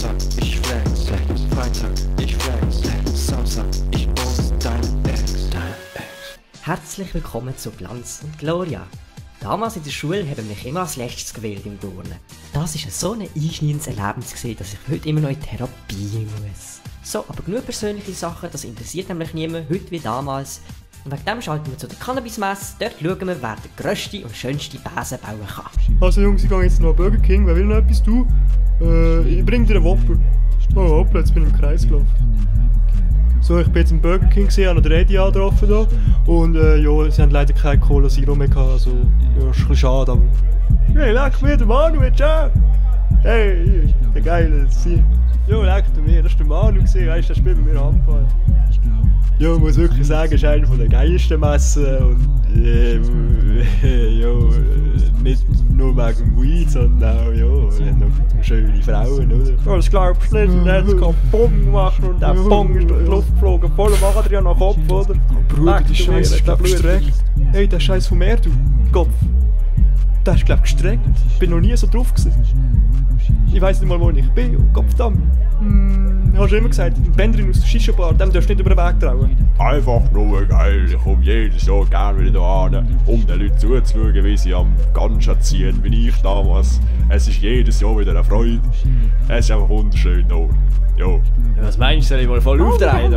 Donnerstag, ich flex. Freitag, ich flex. Samstag, ich bumse deine Ex. Herzlich willkommen zu Glanz und Gloria. Damals in der Schule haben mich immer als letztes gewählt im Turnen. Das war so ein einschneidendes Erlebnis, dass ich heute immer noch in Therapie muss. So, aber genug persönliche Sachen, das interessiert nämlich niemand, heute wie damals. Und wegen dem schalten wir zu der Cannabis-Messe, dort schauen wir, wer der grösste und schönste Besen bauen kann. Also Jungs, ich gehe jetzt noch an Burger King, wer will noch etwas tun? Ich bring dir einen Whopper. Oh hoppla, jetzt bin ich im Kreis gelaufen. So, ich bin jetzt im Burger King gesehen, habe noch den Eddie getroffen da. Und ja, sie haben leider keine Cola Zero mehr gehabt, also ja, ist ein bisschen schade, aber... Hey, leck mir, der Manu, willst du auch? Hey, der geile Sie. Ja, leck mir, das ist der Manu gesehen, weißt du, der spielt bei mir Handball. Ja, ich muss wirklich sagen, es ist eine der geilsten Messen und ja, nicht nur wegen dem Weed, sondern auch, ja, noch schöne Frauen, oder? Ja, das glaubst du nicht, und dann hat es gerade Bong gemacht und der Bong ist durch die Luft geflogen, voll am Adrian nach Kopf, oder? Bruder, die Scheiße ist glaub gestreckt. Hey, der Scheiß vom Meer, du Kopf. Der ist glaub gestreckt, ich bin noch nie so drauf gewesen. Ich weiss nicht mal, wo ich bin, und Kopfdamm. Hast du immer gesagt, ein Bändchen aus der Shisha-Bar, dem darfst du nicht über den Weg trauen. Einfach nur geil, ich komme jedes Jahr gerne wieder hin, um den Leuten zuzuschauen, wie sie am Ganja ziehen, wie ich damals. Es ist jedes Jahr wieder eine Freude. Es ist einfach wunderschön hier. Jo. Ja, was meinst du, soll ich mal voll aufdrehen?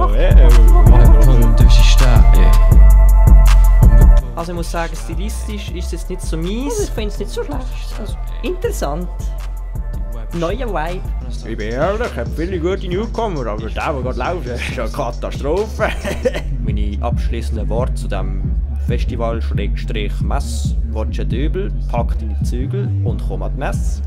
Also ich muss sagen, stilistisch ist es jetzt nicht so mies. Ich finde es nicht so schlecht. Also, interessant. Neuer Vibe. Ich bin ehrlich, ich habe viele gute Newcomer, aber der gerade läuft, ist eine Katastrophe. Meine abschließenden Worte zu diesem Festival-Mess: Watch Döbel, pack deine Zügel und komm an die Messe.